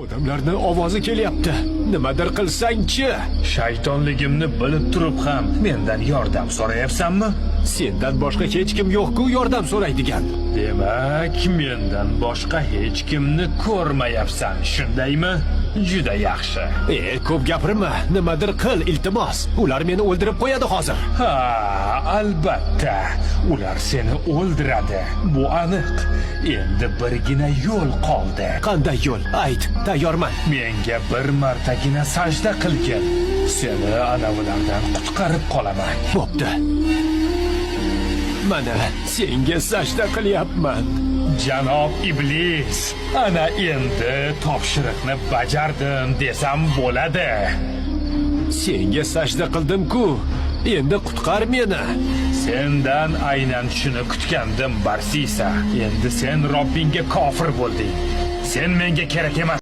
Odamlarning ovozi kelyapti. Nimadir qilsang-chi? Shaytonligimni bilib turib ham mendan yordam so'rayapsanmi? Sendan boshqa hech kim yo'q-ku yordam so'raydigan. Demak, mendan boshqa hech kimni ko'rmayapsan, shundaymi? Juda yaxshi. Ko'p gapirma. Nimadir qil, iltimos. Ular meni o'ldirib qo'yadi hozir. Ha, albatta. Ular seni o'ldiradi. Bu aniq. Endi birgina yo'l qoldi. Qanday yo'l? Ayt, tayyorman. Menga bir martagina sajda qilgin. Seni anavilardan qutqarib qolaman. Bo'pti. Mana senga sajda qilyapman. Janob Iblis, ana endi topshiriqni bajardim desam bo'ladi. Senga sajda qildim-ku. Endi qutqar meni. Sendan aynan shuni kutgandim, Barsisa. Endi sen Robbingga kofir bo'lding. Sen menga kerak emas.